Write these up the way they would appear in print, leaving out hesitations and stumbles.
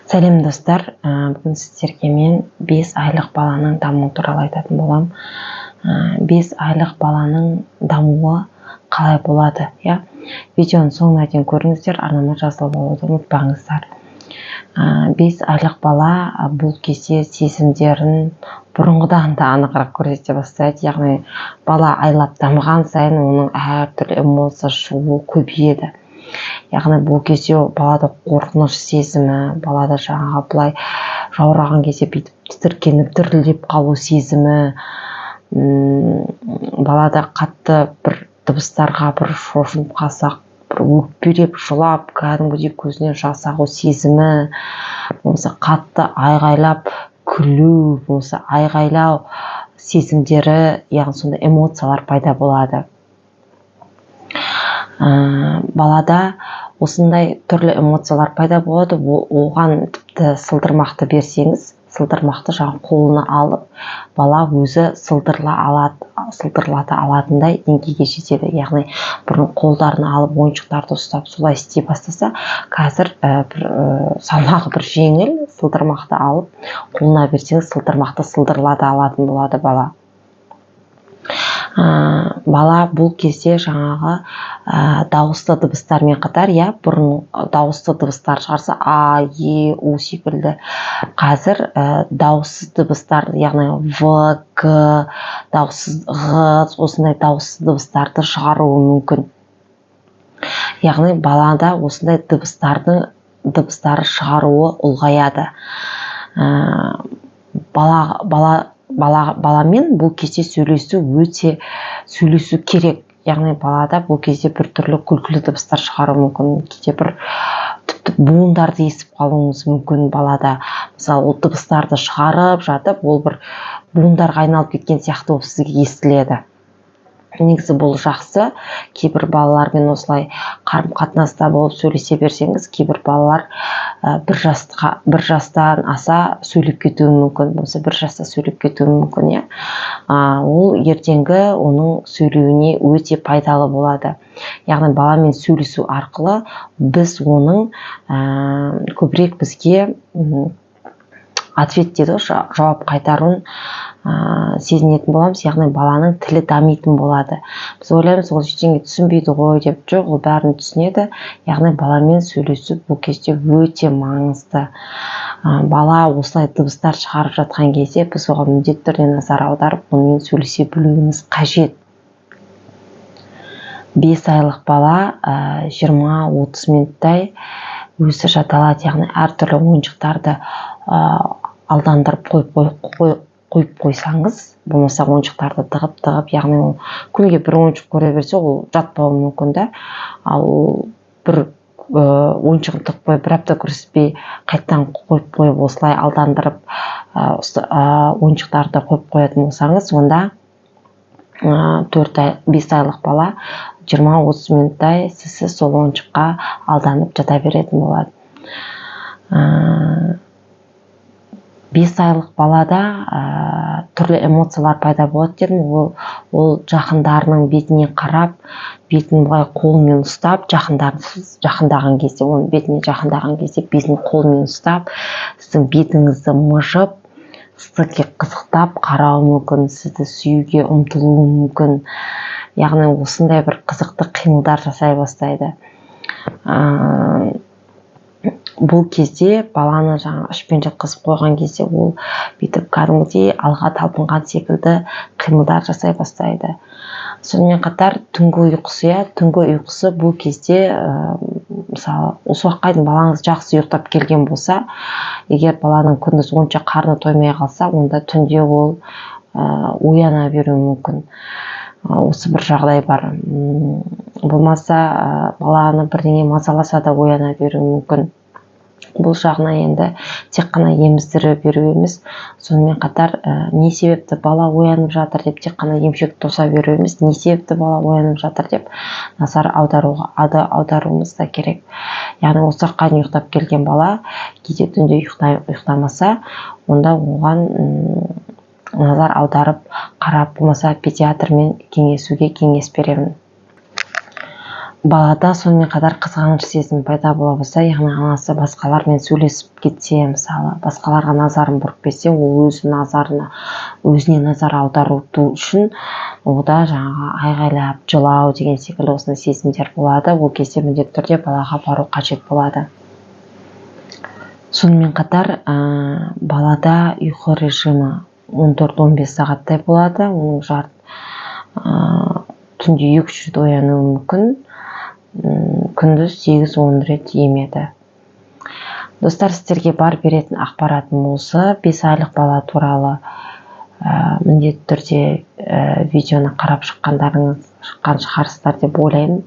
Сәлем, достар! Бүгін сіздерге мен 5 айлық баланың дамуы туралы айтатын боламын. 5 айлық баланың дамуы қалай болады, иә? Видеоның соңына дейін көріңіздер, арнама жазылып алуды ұмытпаңыздар. 5 айлық бала бұл кезде сезімдерін бұрынғыдан да анығырақ көрсете бастайды. Яғни бала айлап дамыған сайын оның әртүрлі эмоция шығуы көбейеді. Яғни бұл кезде балада қорқыныш сезімі, балада жаңағы былай жаураған кезде бүйтіп тітіркеніп, дірілдеп қалу сезімі, балада қатты бір дыбыстарға бір шошынып қалсақ, бір өкпелеп жылап, кәдімгідей көзінен жас ағу сезімі, болмаса қатты айғайлап күлу, болмаса айғайлау сезімдері, яғни сондай эмоциялар пайда болады. Балада осындай түрлі эмоциялар пайда болады. Оған тіпті сылдырмақты берсеңіз, сылдырмақты жаңағы қолына алып, бала өзі сылдырла алады, сылдырлата алатындай деңгейге жетеді. Яғни бұрын қолдарын алып, ойыншықтарды ұстап, солай істей бастаса, қазір бір салмағы бір жеңіл сылдырмақты алып қолына берсеңіз, сылдырмақты сылдырлата алатын болады бала. Бала бұл кезде жаңағы дауысты дыбыстармен қатар, иә, бұрын дауысты дыбыстар шығарса, а, е, у секілді, қазір дауыссыз дыбыстар, яғни в, г, дауыссыз ғ, осындай дауыссыз дыбыстарды шығаруы мүмкін. Яғни балада осындай дыбыстардың дыбыстары шығаруы ұлғаяды. Ә, бала бала бала баламен бұл кезде сөйлесу, өте сөйлесу керек. Яғни балада бұл кезде біртүрлі күлкілі дыбыстар шығаруы мүмкін, кейде бір тіпті буындарды естіп қалуыңыз мүмкін. Балада, мысалы, ол дыбыстарды шығарып жатып, ол бір буындарға айналып кеткен сияқты болып сізге естіледі. Негізі бұл жақсы. Кейбір балалармен осылай қарым қатынаста болып сөйлесе берсеңіз, кейбір балалар 1 жастан аса сөйлеп кетуі мүмкін, болмаса 1 жаста сөйлеп кетуі мүмкін, иә. Ол ертеңгі оның сөйлеуіне өте пайдалы болады. Яғни баламен сөйлесу арқылы біз оның көбірек бізге ответ дейді ғой, жауап қайтаруын сезінетін боламыз. Яғни баланың тілі дамитын болады. Біз ойлаймыз, ол ештеңе түсінбейді ғой деп. Жоқ, ол бәрін түсінеді. Яғни баламен сөйлесу бұл кезде өте маңызды. Бала осылай дыбыстар шығарып жатқан кезде біз оған міндетті түрде назар аударып, онымен сөйлесе білуіміз қажет. 5 айлық бала 20-30 минуттай өзі жата алады. Яғни әртүрлі ойыншықтарды алдандырып қойып қойсаңыз, болмаса ойыншықтарды тығып тығып, яғни ол күніге бір ойыншық көре берсе, ол жатпауы мүмкін да. Ал ол бір ойыншығын тығып қойып, бір апта көрсетпей, қайтадан қойып қойып, осылай алдандырып ойыншықтарды қойып қоятын болсаңыз, онда 4 ай, 5 айлық бала 20-30 минуттай сізсіз сол ойыншыққа алданып жата беретін болады. 5 айлық балада түрлі эмоциялар пайда болады дедім. Ол жақындарының бетіне қарап, бетін былай қолымен ұстап, жақындарын, сіз жақындаған кезде, оның бетіне жақындаған кезде бетін қолымен ұстап, сіздің бетіңізді мыжып, сізге қызықтап қарауы мүмкін, сізді сүюге ұмтылуы мүмкін. Яғни осындай бір қызықты қимылдар жасай бастайды. Бұл кезде баланы жаңа ішпен жатқызып қойған кезде ол бүйтіп кәдімгідей алға талпынған секілді қимылдар жасай бастайды. Сонымен қатар түнгі ұйқысы, иә, түнгі ұйқысы бұл кезде, мысалы, осы уақытқа дейін балаңыз жақсы ұйықтап келген болса, егер баланың күндіз онша қарны тоймай қалса, онда түнде ол ояна беруі мүмкін. Осы бір жағдай бар. Болмаса баланы бірдеңе мазаласа да, ояна беруі мүмкін. Бұл жағына енді тек қана еміздіре беру емес, сонымен қатар не себепті бала оянып жатыр деп тек қана емшек тоса беру емес, не себепті бала оянып жатыр деп назар аударуымыз да керек. Яғни осы уақытқа дейін ұйықтап келген бала кейде түнде ұйықтамаса, онда оған назар аударып қарап, болмаса педиатрмен кеңесуге кеңес беремін. Балада сонымен қатар қызғаныш сезімі пайда бола бастайды, яғни анасы басқалармен сөйлесіп кетсе, мысалы, басқаларға назарын бұрып кетсе, ол өз назарына, өзіне назар аудару үшін онда жаңағы айғайлап жылау деген секілді осындай сезімдер болады. Ол кезде міндетті түрде балаға бару қажет болады. Сонымен қатар балада ұйқы режимі 14-15 сағаттай болады. Оның түнде 2-3 рет оянуы мүмкін, күндіз 8-10 рет емеді. Достар, сіздерге бар беретін ақпаратым осы. 5 айлық бала туралы міндетті түрде видеоны қарап шыққан шығарсыздар деп ойлаймын.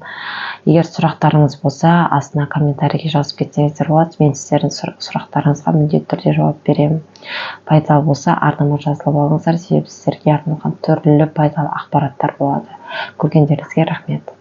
Егер сұрақтарыңыз болса, астына комментарийге жазып кетсеңіздер болады. Мен сіздердің сұрақтарыңызға міндетті түрде жауап беремін. Пайдалы болса, арнама жазылып алыңыздар, себебі сіздерге арналған түрлі пайдалы ақпараттар болады. Көргендеріңізге рахмет.